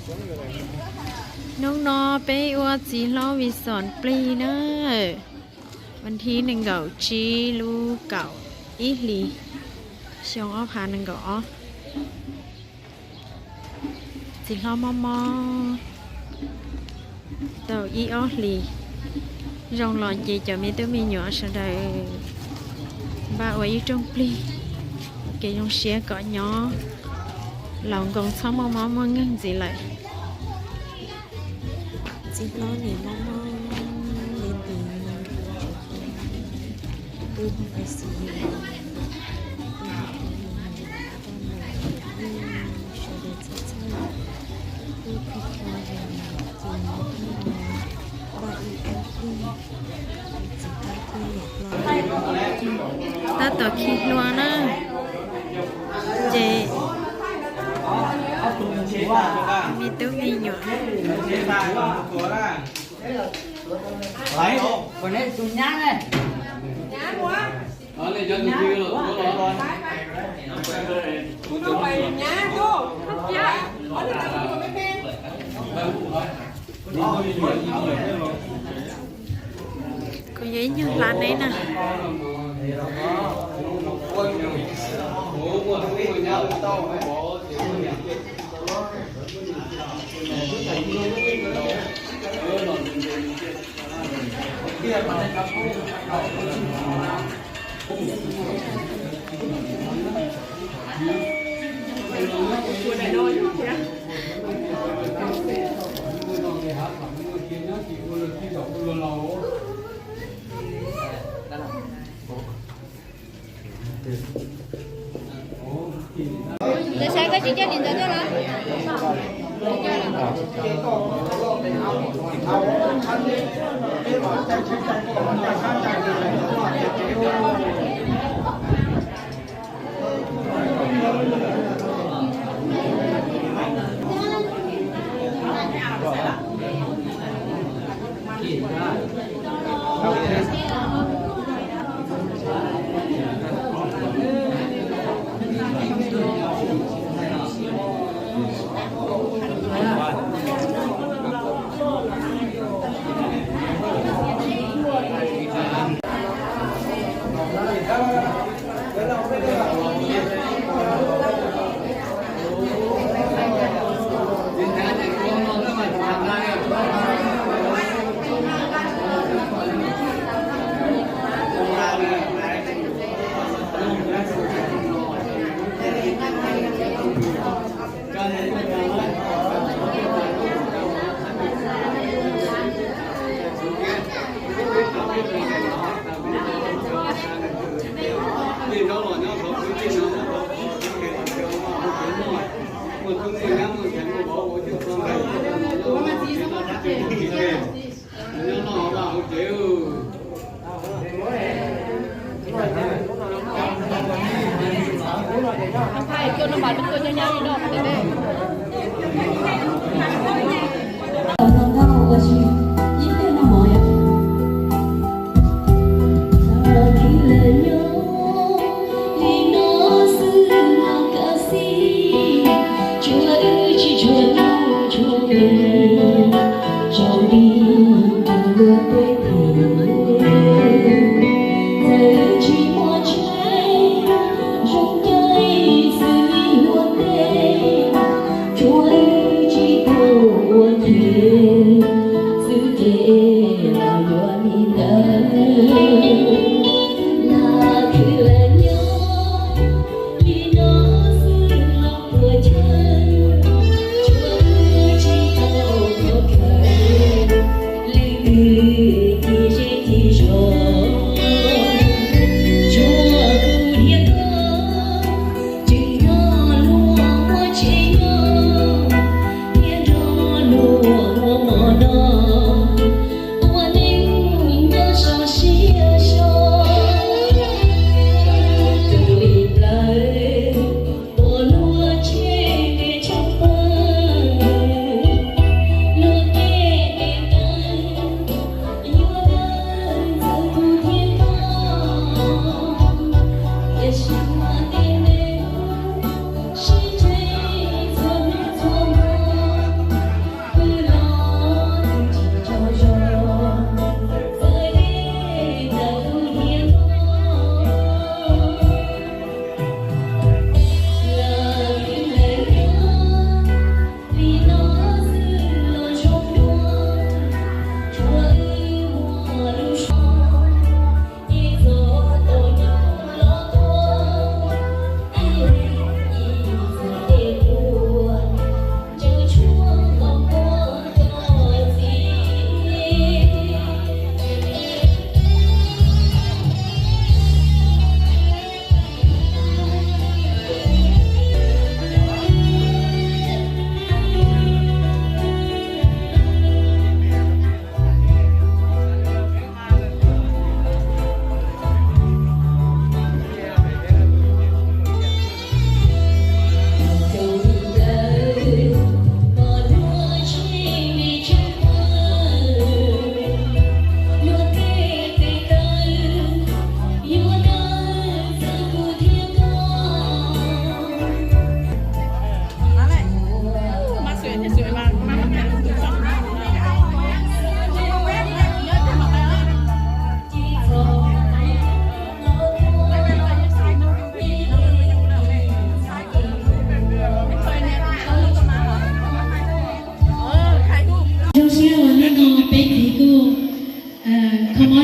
Hnub no peb ua txiv hlob Vison plig na, vas thib nees nkaum tsib lub kaum ib hlis, xyoo ob phav nees nkaum ob. Txiv hlob mob mob tau ib ob hlis, zoo los ces cov me tub me nyuam sawv daws npaj ua ib rooj plig, kev zoo siab kom nyob laus nkoos txhob muaj mob muaj nkeeg ntxiv lawm. Txiv hlob nim mob mob li ntawd, twb ua xis, sawv daws txhob txhawj, wb khov kho ces npaj ib ob plig, txiv hlob thiab niam hlob tab tom khi hlua na, ces me tub me nyuam. Kuv yog ib nyuag hlab neb na. Lawv saib koj tsis coj niam ntxawm tuaj los?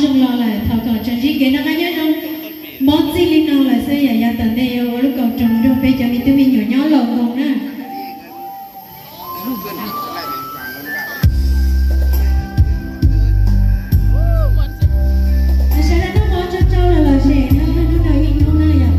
Zoo los lawm, thov kom tsoom ntsib kev noj qab nyob zoo, mob txij li no lawm xwb, yam yav tom ntej yuav ua lub kaum roos nrog peb cov me tub me nyuam nyob laus nkoos na. Sawv daws noj mov tsau tsau los lom zem na, hnub no ib hnub na yom.